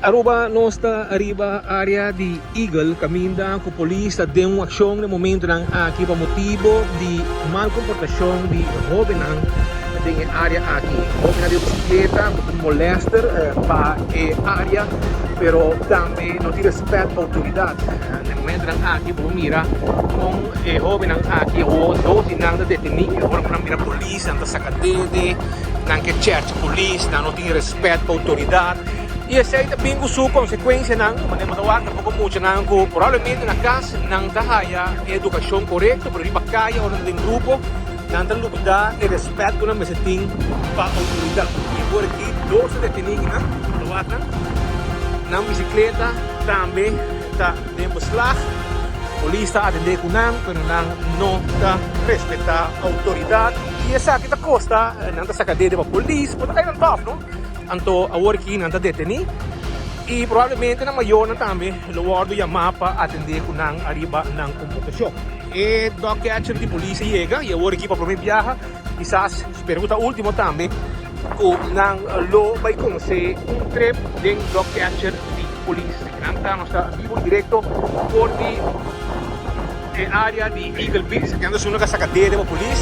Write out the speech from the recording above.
Aruba nos ta ariba area di Eagle caminda cu polis ta den un accion den momentonan aki pa motibo di mal comportacion di hobennan den e area aki. Hobennan den bicicleta cu ta molester pa e area pero tambe no tin respet pa autoridad. Den momentonan aki bo por mira con e hobennan aki awor dos di nan ta deteni ora cu nan mira polis nan ta saca dede, nan ke chercha polis, nan no tin respet pa autoridad y esey ta bin cu su consecuencianan, manera bo ta wak tampoco muchanan cu probablemente na cas nan ta haya e educacion corecto pero riba caya ora nan ta den grupo nan ta lubida e respet cu nan mester tin pa autoridad. Y por aki dos ta deteni nan, bo ta wak nan, nan bicicleta tambe ta den beslag. Polis ta atendé ku nan, pero nan no ta respetá outoridat. I esaki ta kosta, nan ta saka dede pa polis, por ta kai nan tòf, no? Anto awor aki nan ta detení i probablemente nan mayornan tambe lo wòrdu yamá pa atendé ku nan ariba nan komportashon. E dog catcher di polis a yega i awor aki pa promé biaha, kisas, spero ku ta último tambe, ku nan lo bai konosé un trip den dog catcher di polis. Nan ta nos ta bibo directo for di e area di Eagle Beach. Aki nan ta suna ka saka dede pa polis.